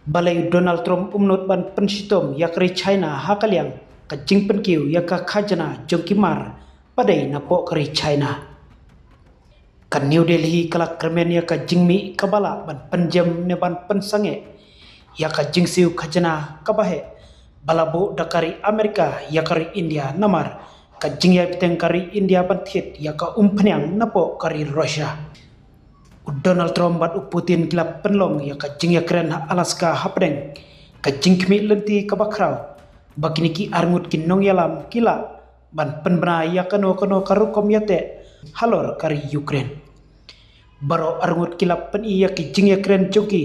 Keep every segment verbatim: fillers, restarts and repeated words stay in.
Balei u Donald Trump um nud ban pynshitom ïa ka ri China ha ka liang ka jingpynkiew ïa ka khajna jong ki mar ba dei napoh ka ri China? Ka New Delhi ka la kyrmen ïa ka jingmih kaba lah ban pynjem ne ban pynsangeh ïa ka jingsiew khajna kaba heh ba la buh da ka ri Amerika ïa ka ri India namar ka jingïaibteng ka ri India ban thied ïa ka umphniang napoh ka ri Russia. U Donald Trump bad u Putin ki la pynlong ïa ka jingïakren ha Alaska hapdeng ka jingkhmih lynti kaba khraw ba kine ki arngut ki nongïalam ki lah ban pynbna ïa kano kano ka rukom ïateh halor ka ri Ukraine. Baroh arngut ki la pyni ïa ki jingïakren jong ki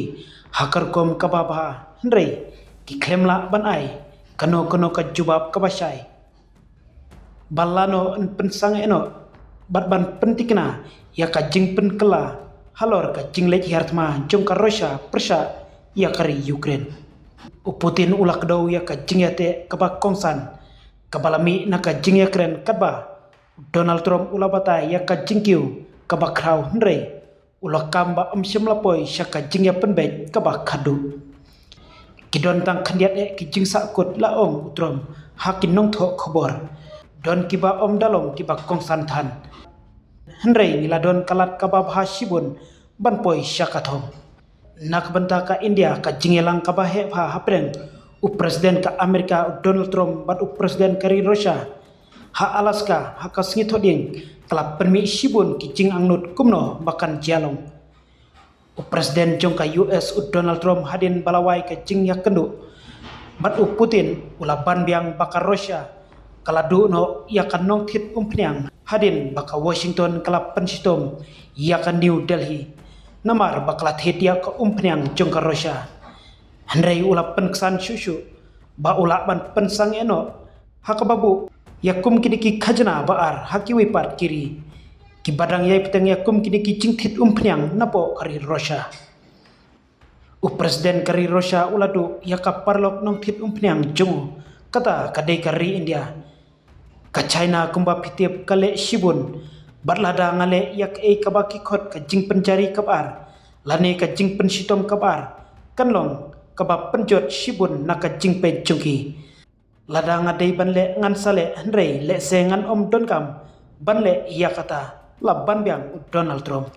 ha ka rukom kaba bha, hynrei ki khlem lah ban ai kano kano ka jubab kaba shai ba lano yn pynsangeh noh bad ban pyntikna ïa ka jingpynkylla halor ka jingleit hiar thma jong ka Russia pyrshah ïa ka ri Ukraine. U Putin u la kdew ïa ka jingïateh kaba kongsan kaba la mih na ka jingïakren katba u Donald Trump u la batai ïa ka jingkiew kaba khraw, hynrei u la kam ba ym shym la poi sha ka jingïapynbeit kaba khadduh. Ki don tang khyndiat eh ki jingsahkut, la ong u Trump ha ki nongthoh khubor. Don kiba ym da long kiba kongsan than, hynrei ngi la don ka lad kaba bha shibun ban poi sha ka thong. Na ka bynta ka India, ka jingïalang kaba heh bha hapdeng u President ka Amerika u Donald Trump bad u President ka ri Russia ha Alaska ha ka sngi Thohdieng ka la pynmih shibun ki jingangnud kumno ba kan jia long. U President jong ka U S u Donald Trump hadien ba la wai ka jingïakynduh bad u Putin u la ban biang ba ka Russia ka la duh noh ïa ka nongthied umphniang hadien ba ka Washington ka la pynshitom ïa ka New Delhi namar ba ka la thied ïa ka umphniang jong ka Russia. Hynrei u la pynksan shuh shuh ba u lah ban pynsangeh noh ha kaba buh ïa kum kine ki khajna ba ar ha kiwei pat ki ri kiba dang ïaibteng ïa kum kine ki jingthied umphniang napoh ka ri Russia. U President ka ri Russia u la duh ïa ka paralok nongthied umphniang jong u, kata ka dei ka ri India. Ka China, kumba phi tip, ka leh shibun bad lada nga leh ïa kaei kaba ki khot ka jingpynjari kaba ar lane ka jingpynshitom kaba ar, kan long kaba pynjot shibun na ka jingpeit jong ki. Lada nga dei ban leh ngan sa leh, hynrei lehse ngan ym donkam ban leh ïa kata, la ban biang u Donald Trump.